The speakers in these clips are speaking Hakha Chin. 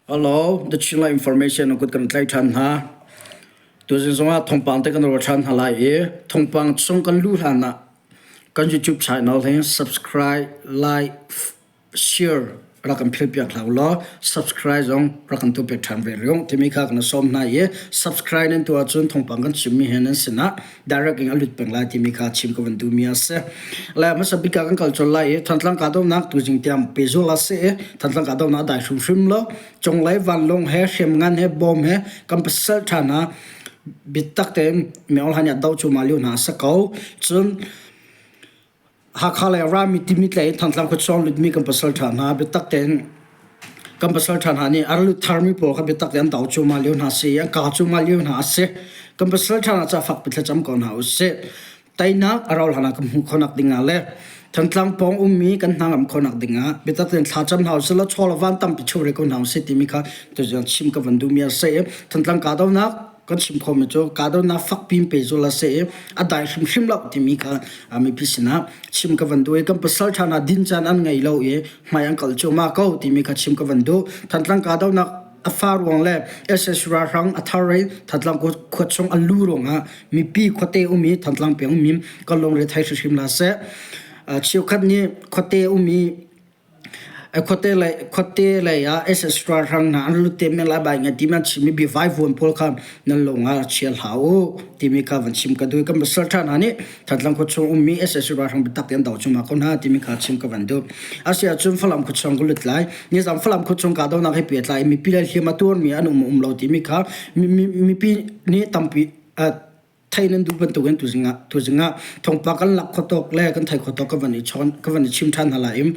Hello, the Chinla Information na kut kan tlaih ṭhan hna. Tuzing zongah thawngpang te kan ruah ṭhan hna lai i thawngpang chung kan luh hlan ah kan YouTube channel hi subscribe, like, share rak kan philh piak hlah ulaw subscribe zong rak kan tuah piak ṭhan ve rih timi kha kan sawm hna i subscribe nan tuah ahcun thawngpang kan chimmi he nan sinah direct in a lut peng lai timi kha chim ka van duhmi a si. Le hmasa bik ah kan kal colh lai i Thantlang kahdohnak tuzing tiang pehzulh a si i Thantlang kahdohnak a dai hrimhrim lo. Cunglei vanlawng he hriamngan he bom he kan pasal ṭha hna biatak tein Myo Hlan nih a doh cuahmah lio hna a si ko. Cun Hakha lei rami timi tlei in Thantlang khuachung lutmi kan pasal ṭha hna biatak tein kan pasal ṭha hna nih a lut tharmi pawl kha biatak tein an do cuahmah lio hna si i an kah cuahmah lio hna a si. Kan pasal ṭha hna ca fakpi thlacam ko hna usih. Teinak a rauh hlan ah kan hmuh khawhnak ding ah le Thantlang pawng ummi kan hna ngam khawhnak ding ah biatak tein thlacam hna usih law chaw le van tampi chore ko hna usih timi kha tuzing chim ka van duhmi a si i Thantlang kahdohnak kan chim khawhmi cu kahdohnak fakpi in pehzulh a si i a dai hrimhrim lo timi kha mipi sinah chim ka van duh i kan pasal ṭha hna din caan an ngei lo i hmai an kal cuahmah ko timi kha chim ka van duh. Thantlang kahdohnak a fa ruang le SS ralhrang a thar i Thantlang khua chung a lu ruangah mipi khuate um i Thantlang peng ummi kan lungre thei hrimhrim hna seh. Cheukhat nih khuate um i Khuate lei ah SS ralhrang hna an lut te men lai bai ngai timi an chimmi biavaivuan pawl kha nan lung ah chia hlah u timi kha van chim ka duh. Kan pasal ṭha hna nih Thantlang khuachung ummi SS ralhrang biatak tein do cuahmah ko hna timi kha chim ka van duh. Asiahcun Falam khuachung ka lut lai. Nizan Falam khuachung kahdohnak he pehtlai in mipi le hliam a tuarmi an um um lo timi kha mipi nih tampi thei nan duh bantukin tuzing ah tuzing ah thawngpang kan lak khawtawk le kan thei khawtawk ka van i chawn ka van i chim ṭhan hna lai im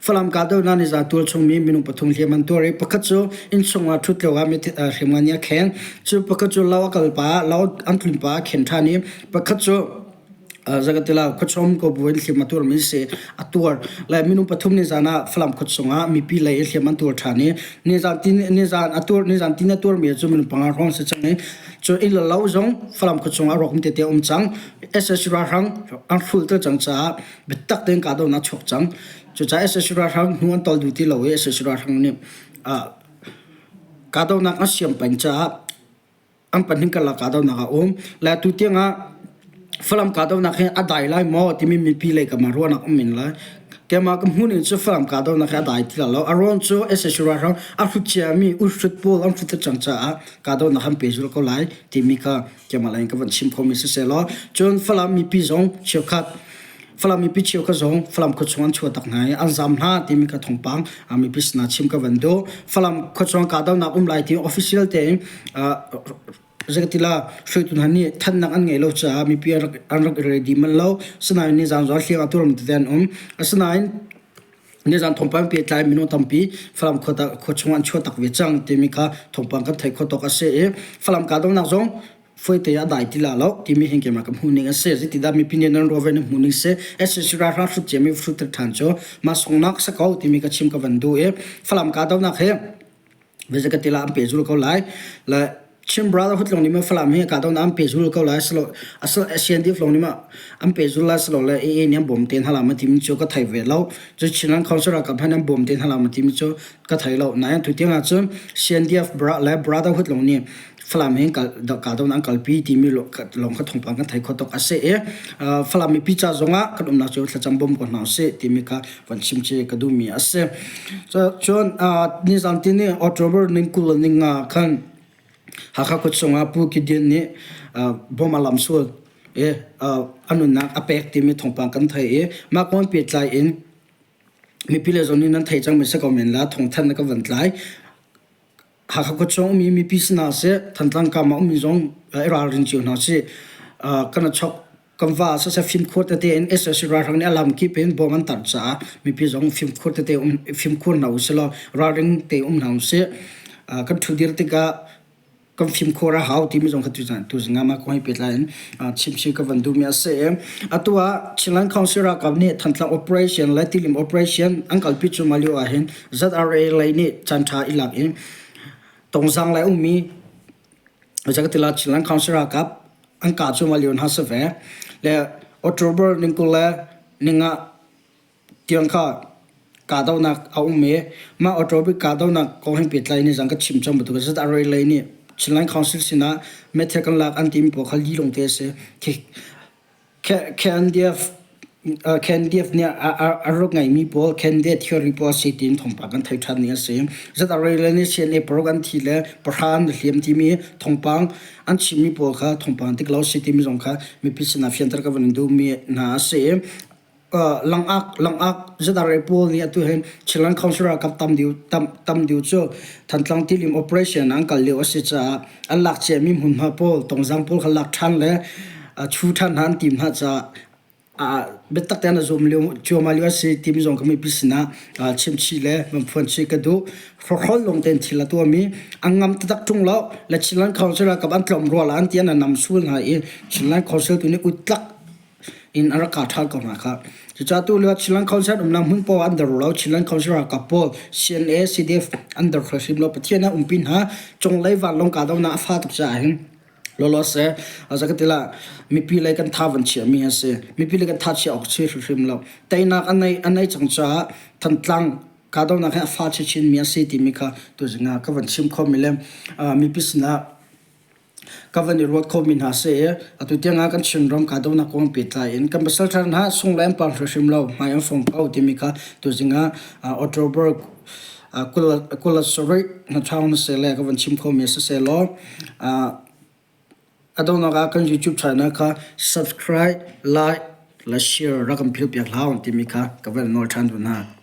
Falam kahdohnak ni za tual chungmi minung pathum hliam an tuar i pakhat cu innchung ah ṭhut lio ah hriamngan nih a khen cu pakhat cu lo a kal pa lo an tlun pa a khen ṭhan i pakhat cu zakatila khuachom ko bu in hliam a tuar mi si a tuar le minung pathum ni zan ah Falam khuachung ah mipi lei i hliam an tuar ṭhan i ni zan tin ni zan a tuar ni zan tin a tuar mi cu minung panga hrawng si cang i Cu inn le lo zong Falam khuachung ah rawk tete a um cang. SSC ralhrang an hrul tel cang caah biatak tein kahdohnak a chuak cang. Cucaah SSC ralhrang hnu an tol duh ti lo i SSC ralhrang nih kahdohnak an siam peng caah an pahnih karlak kahdohnak a um. Le atu tiang ah Falam kahdohnak hi a dai lai maw timi mipi lei kam ah ruahnak um men lai. Keimah ka hmuh ning cu Falam kahdohnak hi a dai ti lo. A ruang cu SSC ralhrang a hrut ciami uhrut pawl an hrut cang caah kahdohnak an pehzulh ko lai timi kha keimah lei in ka van chim khomi siseh law cun Falam mipi zong cheukhat Falam mipi cheukhat zong Falam khuachung an chuah tak hna i an zam hna timi kha thawngpang mipi sinah chim ka van duh. Falam khuachung kahdohnak um lai ti official tein zeikatila hruaitu hna nih thannak an ngeih lo caah mipi an rak an rak i ready manh lo. Asinain nizan zong hliang a tuarmi tete an um. Asinain Nizan thawngpang pehtlai minung tampi Falam khua chung an chuah tak ve cang timi kha thawngpang kan theih khawh tawk a si i Falam kahdohnak zong fuaite ah dai ti la lo timi hin keimah ka hmuh ning a si. Zeitidah mipi nih nan ruah ve nan hmuh ning si. SAC ralhrang hrut ciami hrut ṭhan cu mah sunghnak si ko timi ka chim ka van duh i Falam kahdohnak hi Vizakatila an pehzul ko lai. Le Chin Brotherhood lawng nih maw Falam hi kahdohnak an pehzul ko lai silo asal CNDF lawng nih maw an pehzul lai silo le AA nih an bawm te hna la ma timi cu ka thei ve lo. Cu Chinland Council ralkap hmanh an bawm te hna la ma timi cu ka thei lo. Nain tutiang ahcun CNDF le Brotherhood lawng nih Falam hi kahdohnak an kalpi timi lawng kha thawngpang kan thei kho tuk a si i Falam mipi ca zongah kan umnak cio thlacam bawm ko hna usih timi kha van chim ci ka duhmi a si. Cun nizan tini October ning 20 ning nga khan Hakha khuachung ah Pu Gideon nih bom a lam sual i a nunnak a pek timi thawngpang kan thei i mah kong pehtlai in mipi le zong nih nan thei cangmi si ko men la thawngthanh na ka van tlai. Hakha khuachung ummi mipi sinah seh Thantlang kam ah ummi zong i ralrin cio hna sih. Kan a chok kan va siseh fimkhur tete in SAC ralhrang nih a lam kip in bom an tar caah mipi zong fimkhur tete um fimkhur hna usih law ralring te um hna usih. Kan ṭhudir tikah kan fimkhur a hau timi zong kha tuzing ah mah kong he pehtlai in chimchih ka van duhmi a si i atu ah Chinland Council ralkap nih Thantlang operation le Tilim operation an kalpi cuahmah lio ahhin ZRA lei nih caanṭha i lak in Tongzang lei ummi Zeikatila Chinland Council ralkap an kah cuahmah lio hna si ve. Le October ning 20 le ninga tiang kha. kahdohnak a um i mah October kahdohnak kong he pehtlai in zang ka chim cang bantuk ZRA lei nih Chinland Council sinah meithal kan lak an timi pawl kha li lawngte a si. KNDF KNDF nih a rak ngeimi pawl KNDF theory pawl a si tiin thawngpang kan theih ṭhan ning a si. ZRA lei nih CNA paruk an thi le pahra an hliam timi thawngpang an chimmi pawl kha thawngpang dik lo a si timi zong kha mipi sinah fianter ka van in duhmi hna a si. Langak langak ZRA pawl nih atu hin Chinland Council ralkap tam deuh tam tam deuh cu Thantlang tilim operation an kal lio a si caah an lak ciami hmunhma pawl tongzang pawl kha lak ṭhan le chu ṭhan hna an tim hna caah biatak tein a zum lio cuahmah lio a si timi zong ka mipi sinah chimchih le van phuan chih ka duh. Hrawkhrol lawng tein thil a tuahmi an ngam taktak ṭung lo le Chinland Council ralkap an tlawm rua la an ti an nam sul hna i Chinland Council tu nih uttlak in a rak kah ṭhan ko hna khah. Cucaah tu lio Chinland Council umnak hmun paoh ah an der lo. Chinland Council ralkap pawl CNA, CDF an der kho hrim lo. Pathian ah umpi hna. Cunglei vanlawng kahdohnak a fa tuk caah hin lawlaw seh. Zakatila mipi lei kan tha van chiahmi a si. Mipi lei kan tha chia awk si hrimhrim lo. Teinak a nei a nei cang caah Thantlang kahdohnak hi a fa chinchinmi a si timi kha tuzing ah ka van chim khomi le mipi sinah Ka van i ruat khomi hna si i atu tiangah kan Chinram kahdohnak kong pehtlai in kan pasalṭha hna sung le an pang hrimhrim lo, hmai an fong ko timi kha tuzing ah October 27 hnaṭhang na si le ka van chim khomi siseh law a donghnak ah kan YouTube channel kha subscribe, like le share rak kan philh piak hlah timi kha ka van nawl ṭhan duh hna.